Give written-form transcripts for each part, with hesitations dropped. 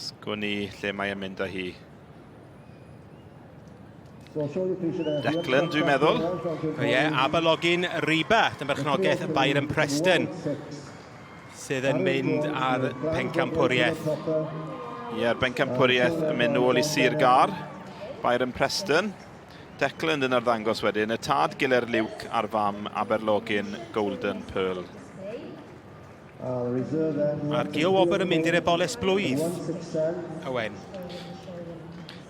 Sgwn i lle mae e'n mynd â hi. Declan, dwi'n meddwl. Ie, yeah, Aberlogin Riba, yn berchnogaeth Byron Preston, sydd yn mynd ar pencampwriaeth. Ie, yeah, bencampwriaeth yn mynd nôl i Sir Gar, Byron Preston. Declan yn arddangos wedyn, y tad Giler Luke a'r fam Aberlogin Golden Pearl. Mae'r Gil Wobr yn mynd i'r eboles blwydd. Owen.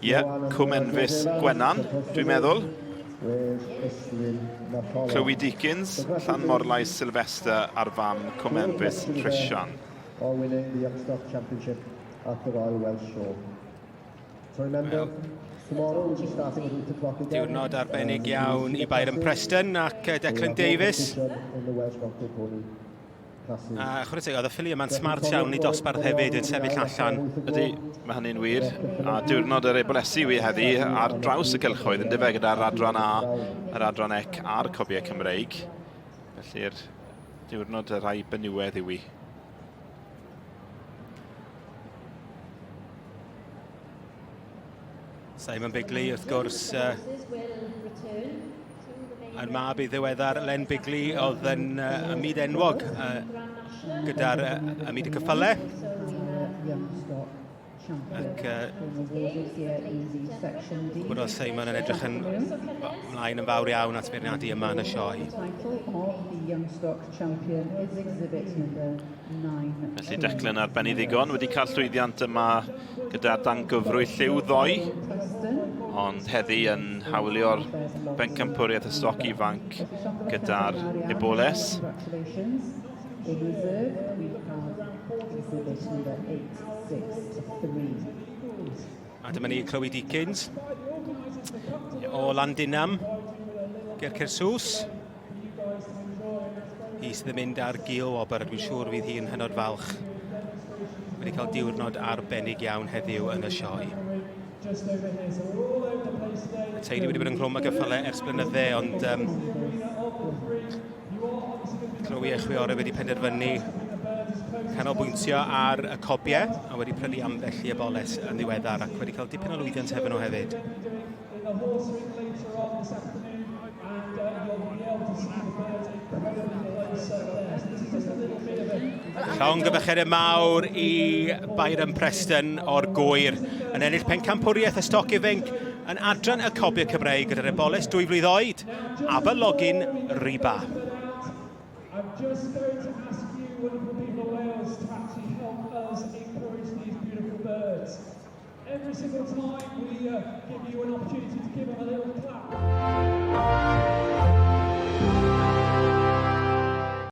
Ie, yeah, Cwm Enfys Gwenan, dwi'n meddwl. Chloe Deakins, Llan Morlais Sylvester a'r fam Cwm Enfys Trisian. All winning the Youngstock Championship at the Royal Welsh Show. So remember, tomorrow we'll be starting at 8 o'clock again. Diwrnod arbennig iawn i Byron Preston ac Declan Davies. A chwarae teg, oedd y ffili yma'n smart iawn i dosbarth hefyd yn sefyll allan. Ydy, mae hynny'n wir. A diwrnod yr ebolesi wi heddi ar draws y cylchoedd yn dyfe gyda'r adran A, yr adran ec a'r cobiau Cymreig. Felly'r diwrnod y rhai benywedd yw i. Simon Bigley, wrth gwrs, uh, a'r mab i ddiweddar Len Bigley oedd yn uh, ymyd enwog uh, gyda'r uh, ymyd y cyffyle. Ac uh, gwybod oedd Simon yn edrych yn mlaen yn fawr iawn at feirniadu yma yn y sioe. Felly Declan ar ben ei ddigon wedi cael llwyddiant yma gyda dan gyfrwy lliw ddoe, ond heddi yn hawlio'r bencampwriaeth y stoc ifanc gyda'r Eboles. A dyma ni Chloe Deakins o Landinam ger Cersws. Hi sydd yn mynd ar gil wobr, a dwi'n siŵr fydd hi'n hynod falch. Wedi cael diwrnod arbennig iawn heddiw yn y sioe. Y teulu wedi bod ynghlwm ag yffyle ers blynydde, ond um, Chloe a chwiorydd wedi penderfynu canolbwyntio ar y cobiau a wedi prynu ambell i eboles yn ddiweddar ac wedi cael dipyn o lwyddiant hefo nhw hefyd. Llongyfarchiadau mawr i Byron Preston o'r Gwyr yn ennill pencampwriaeth y stoc ifanc yn adran y Cobiau Cymreig gyda'r eboles dwy flwydd oed, Aberlogin Riba. I'm just going to ask you, wonderful people of Wales, to actually help us encourage these beautiful birds. Every single time we uh, give you an opportunity to give them a little clap.